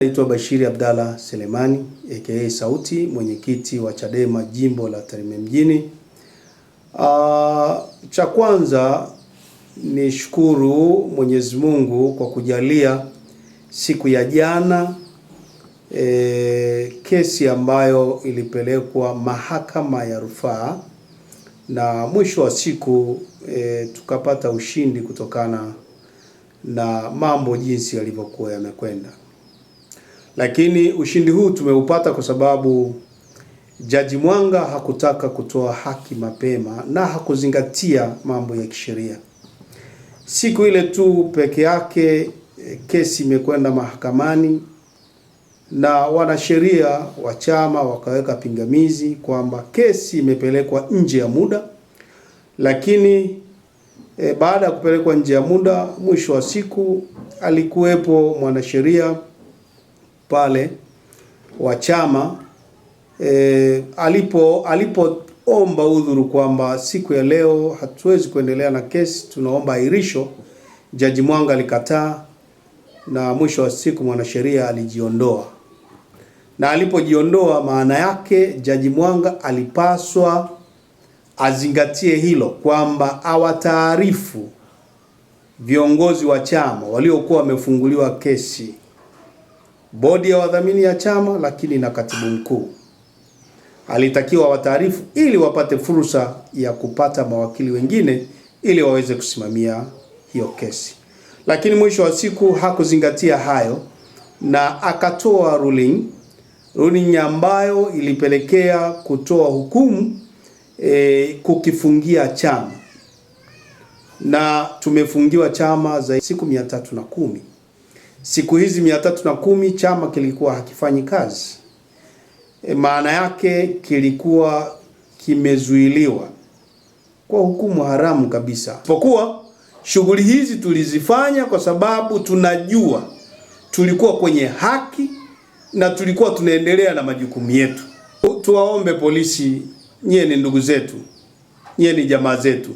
Naitwa Bashiri Abdalla Selemani aka Sauti, mwenyekiti wa Chadema jimbo la Tarime mjini. Cha kwanza ni shukuru Mwenyezi Mungu kwa kujalia siku ya jana kesi ambayo ilipelekwa mahakama ya rufaa na mwisho wa siku tukapata ushindi kutokana na mambo jinsi yalivyokuwa yamekwenda. Lakini ushindi huu tumeupata kwa sababu Jaji Mwanga hakutaka kutoa haki mapema na hakuzingatia mambo ya kisheria. Siku ile tu peke yake kesi imekwenda mahakamani na wanasheria wa chama wakaweka pingamizi kwamba kesi imepelekwa nje ya muda, lakini baada ya kupelekwa nje ya muda, mwisho wa siku alikuwepo mwanasheria pale wa chama alipoomba udhuru kwamba siku ya leo hatuwezi kuendelea na kesi, tunaomba ahirisho. Jaji Mwanga alikataa na mwisho wa siku mwanasheria alijiondoa, na alipojiondoa, maana yake Jaji Mwanga alipaswa azingatie hilo kwamba awataarifu viongozi wa chama waliokuwa wamefunguliwa kesi, bodi ya wadhamini ya chama, lakini na katibu mkuu alitakiwa wataarifu ili wapate fursa ya kupata mawakili wengine ili waweze kusimamia hiyo kesi. Lakini mwisho wa siku hakuzingatia hayo na akatoa ruling ambayo ilipelekea kutoa hukumu kukifungia chama, na tumefungiwa chama za siku 310. Siku hizi 310 chama kilikuwa hakifanyi kazi. Maana yake kilikuwa kimezuiliwa kwa hukumu haramu kabisa. Isipokuwa shughuli hizi tulizifanya kwa sababu tunajua tulikuwa kwenye haki na tulikuwa tunaendelea na majukumu yetu. Tuwaombe polisi, nyie ni ndugu zetu, nyie ni jamaa zetu.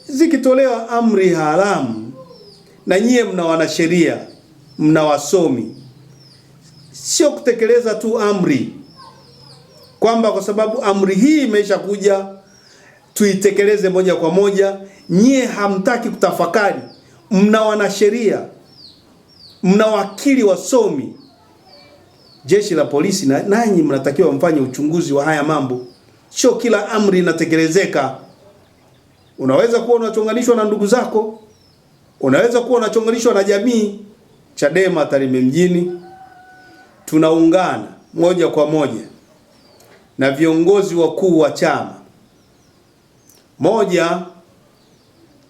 Zikitolewa amri haramu, na nyie mna wanasheria, mna wasomi, sio kutekeleza tu amri kwamba kwa sababu amri hii imeshakuja tuitekeleze moja kwa moja. Nyie hamtaki kutafakari, mna wanasheria, mna wakili wasomi, jeshi la polisi, na nanyi mnatakiwa mfanye uchunguzi wa haya mambo. Sio kila amri inatekelezeka. Unaweza kuwa unachonganishwa na ndugu zako, unaweza kuwa unachonganishwa na jamii. Chadema Tarime mjini tunaungana moja kwa moja na viongozi wakuu wa chama. Moja,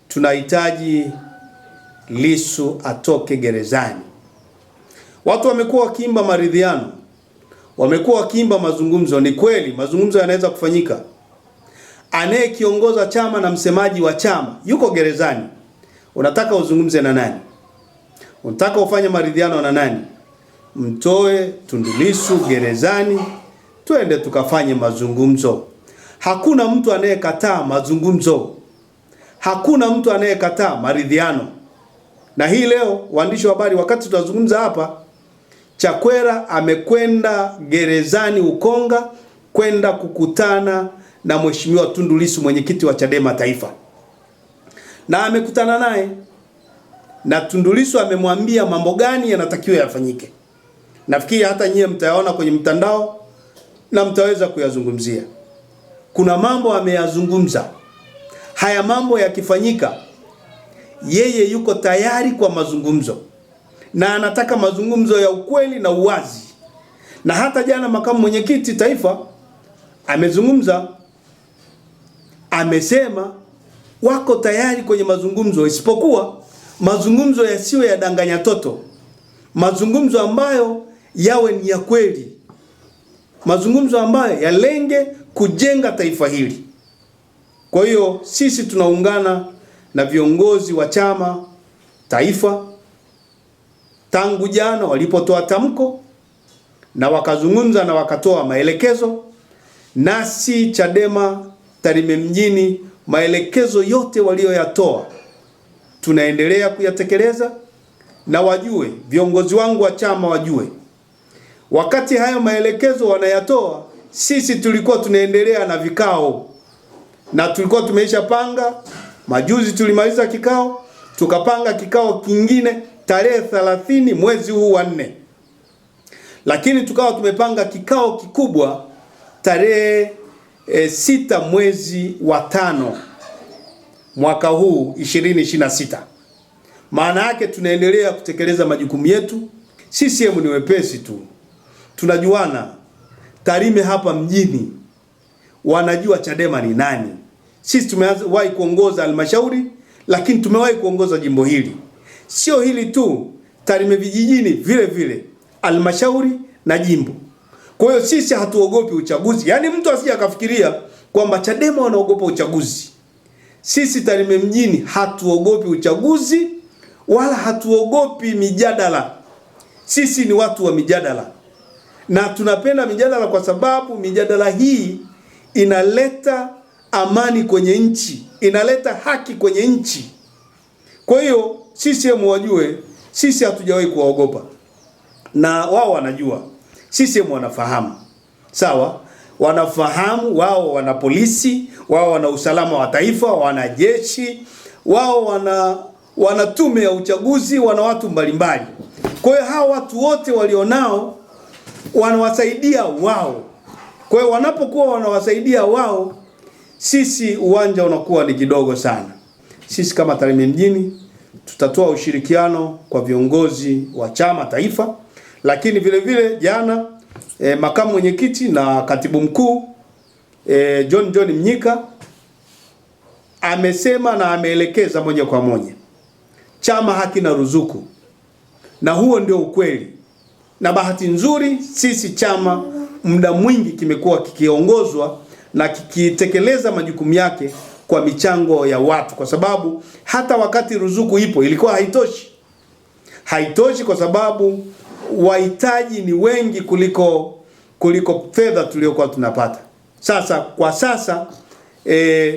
tunahitaji Lissu atoke gerezani. Watu wamekuwa wakiimba maridhiano, wamekuwa wakiimba mazungumzo. Ni kweli mazungumzo yanaweza kufanyika. Anayekiongoza chama na msemaji wa chama yuko gerezani. Unataka uzungumze na nani? Unataka ufanye maridhiano na nani? Mtoe Tundu Lissu gerezani, twende tukafanye mazungumzo. Hakuna mtu anayekataa mazungumzo, hakuna mtu anayekataa maridhiano. Na hii leo, waandishi wa habari, wakati tunazungumza hapa, Chakwera amekwenda gerezani Ukonga kwenda kukutana na Mheshimiwa Tundu Lissu, mwenyekiti wa Chadema Taifa, na amekutana naye na Tundu Lissu amemwambia mambo gani yanatakiwa yafanyike. Nafikiri hata nyie mtayaona kwenye mtandao na mtaweza kuyazungumzia. Kuna mambo ameyazungumza. Haya mambo yakifanyika, yeye yuko tayari kwa mazungumzo na anataka mazungumzo ya ukweli na uwazi. Na hata jana makamu mwenyekiti taifa amezungumza, amesema wako tayari kwenye mazungumzo, isipokuwa mazungumzo yasiyo ya danganya toto, mazungumzo ambayo yawe ni ya kweli, mazungumzo ambayo yalenge kujenga taifa hili. Kwa hiyo sisi tunaungana na viongozi wa chama taifa tangu jana walipotoa tamko na wakazungumza na wakatoa maelekezo, nasi Chadema Tarime mjini maelekezo yote walioyatoa tunaendelea kuyatekeleza. Na wajue viongozi wangu wa chama wajue, wakati hayo maelekezo wanayatoa, sisi tulikuwa tunaendelea na vikao na tulikuwa tumeisha panga. Majuzi tulimaliza kikao, tukapanga kikao kingine tarehe 30 mwezi huu wa 4, lakini tukawa tumepanga kikao kikubwa tarehe 6 mwezi wa 5 mwaka huu 2026. Maana yake tunaendelea kutekeleza majukumu yetu. CCM ni wepesi tu, tunajuana. Tarime hapa mjini wanajua Chadema ni nani. Sisi tumewahi kuongoza halmashauri, lakini tumewahi kuongoza jimbo hili. Sio hili tu, Tarime vijijini vile vile halmashauri na jimbo. Kwa hiyo sisi hatuogopi uchaguzi. Yaani mtu asije akafikiria kwamba Chadema wanaogopa uchaguzi. Sisi Tarime mjini hatuogopi uchaguzi wala hatuogopi mijadala. Sisi ni watu wa mijadala na tunapenda mijadala kwa sababu mijadala hii inaleta amani kwenye nchi, inaleta haki kwenye nchi. Kwa hiyo CCM wajue sisi hatujawahi kuwaogopa, na wao wanajua, CCM wanafahamu. Sawa, wanafahamu wao, wana polisi wao, wana usalama wa taifa, wana jeshi wao, wana tume ya uchaguzi, wana watu mbalimbali. Kwa hiyo hao watu wote walionao wanawasaidia wao. Kwa hiyo wanapokuwa wanawasaidia wao, sisi uwanja unakuwa ni kidogo sana. Sisi kama Tarime mjini tutatoa ushirikiano kwa viongozi wa chama taifa, lakini vile vile jana makamu mwenyekiti na katibu mkuu John John Mnyika amesema na ameelekeza moja kwa moja, chama hakina ruzuku, na huo ndio ukweli. Na bahati nzuri sisi chama muda mwingi kimekuwa kikiongozwa na kikitekeleza majukumu yake kwa michango ya watu, kwa sababu hata wakati ruzuku ipo ilikuwa haitoshi. Haitoshi kwa sababu wahitaji ni wengi kuliko fedha tuliyokuwa tunapata. Sasa kwa sasa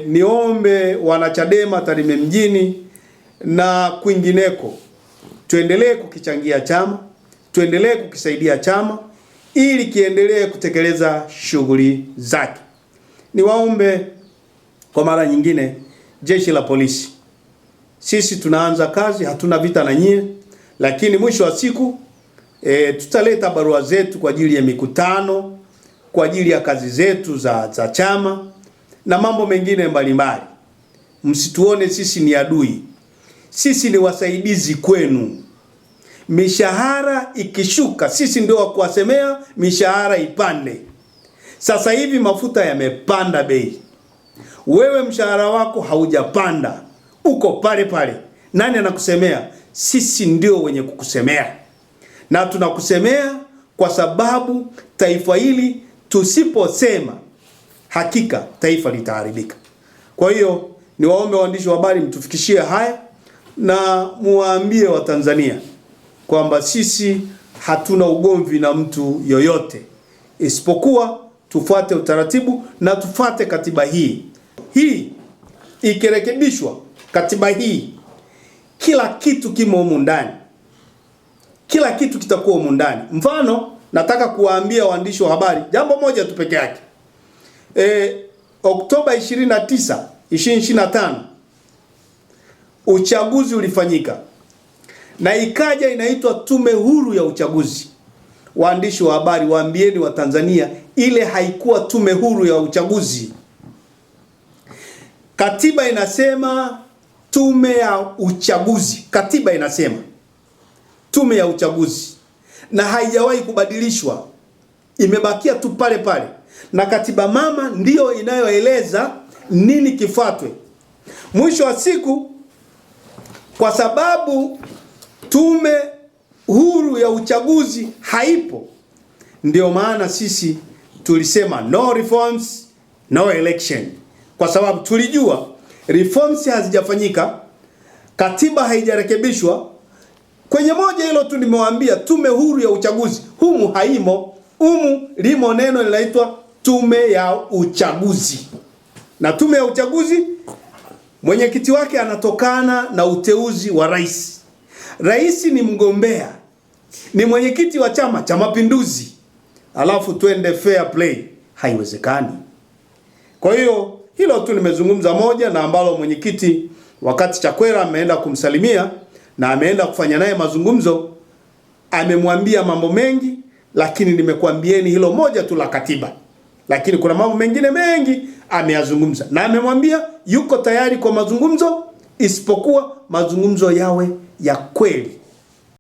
niombe wanachadema Tarime mjini na kwingineko, tuendelee kukichangia chama, tuendelee kukisaidia chama ili kiendelee kutekeleza shughuli zake. Niwaombe kwa mara nyingine, jeshi la polisi, sisi tunaanza kazi, hatuna vita na nyie, lakini mwisho wa siku tutaleta barua zetu kwa ajili ya mikutano, kwa ajili ya kazi zetu za chama na mambo mengine mbalimbali. Msituone sisi ni adui, sisi ni wasaidizi kwenu. Mishahara ikishuka, sisi ndio wa kuwasemea mishahara ipande. Sasa hivi mafuta yamepanda bei, wewe mshahara wako haujapanda, uko pale pale. Nani anakusemea? Sisi ndio wenye kukusemea, na tunakusemea kwa sababu taifa hili tusiposema, hakika taifa litaharibika. Kwa hiyo niwaombe waandishi wa habari mtufikishie haya na muwaambie Watanzania kwamba sisi hatuna ugomvi na mtu yoyote, isipokuwa tufuate utaratibu na tufuate katiba hii. Hii ikirekebishwa, katiba hii, kila kitu kimo humu ndani, kila kitu kitakuwa humu ndani. Mfano, nataka kuwaambia waandishi wa habari jambo moja tu peke yake. Oktoba 29, 2025 uchaguzi ulifanyika na ikaja inaitwa Tume Huru ya Uchaguzi. Waandishi wa habari, waambieni wa Tanzania, ile haikuwa tume huru ya uchaguzi. Katiba inasema tume ya uchaguzi, katiba inasema tume ya uchaguzi, na haijawahi kubadilishwa, imebakia tu pale pale, na katiba mama ndiyo inayoeleza nini kifuatwe. Mwisho wa siku, kwa sababu tume huru ya uchaguzi haipo, ndio maana sisi tulisema no reforms no election, kwa sababu tulijua reforms hazijafanyika, katiba haijarekebishwa. Kwenye moja hilo tu nimewaambia, tume huru ya uchaguzi humu haimo. Humu limo neno linaitwa tume ya uchaguzi, na tume ya uchaguzi mwenyekiti wake anatokana na uteuzi wa rais. Rais ni mgombea, ni mwenyekiti wa Chama cha Mapinduzi, alafu twende fair play, haiwezekani. Kwa hiyo hilo tu nimezungumza moja, na ambalo mwenyekiti wakati Chakwera ameenda kumsalimia na ameenda kufanya naye mazungumzo, amemwambia mambo mengi, lakini nimekuambieni hilo moja tu la katiba, lakini kuna mambo mengine mengi ameyazungumza, na amemwambia yuko tayari kwa mazungumzo, isipokuwa mazungumzo yawe ya kweli.